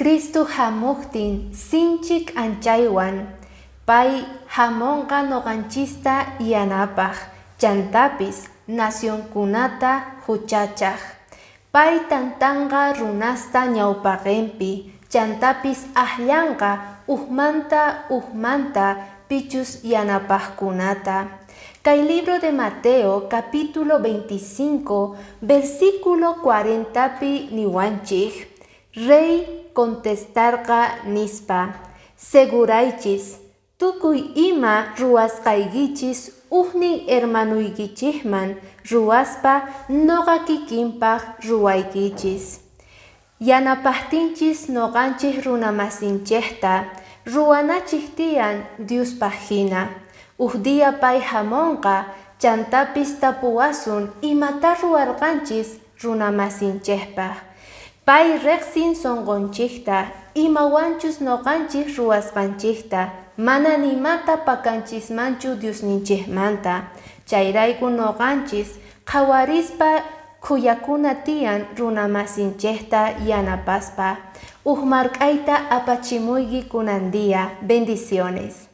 Cristo hamuqtin sinchi k'anchaywan, pay hamunqa noqanchista yanapaq, chantapis nacionkunata juchachaq. Pay tantanqa runasta ñawpaqempi, chantapis ajllanqa ujmanta ujmanta pichus yanapaqkunata. Kay libro de Mateo, capítulo 25, versículo 40pi niwanchik, Rey contestarqa nispa, Seguraychis, tukuy ima ruwasqaykichis ujnin hermanuykichikman ruwaspa noqa kikinpaq ruwaykichis. Yanapaqtinchis noqanchik runamasinchikta ruwanachik tiyan Diospaq hina. Uj día pay hamunqa chantapis tapuwasun imata ruwarqanchis runamasinchikpaq. Pay riqsin sunqunchikta, imawanchus noqanchik ruwasqanchikta, mana nimata pakanchismanchu Diosninchikmanta. Chayrayku noqanchis qhawarispa khuyakuna tiyan runamasinchikta yanapaspa. Uj mark'ayta apachimuyki kunan día. Bendiciones.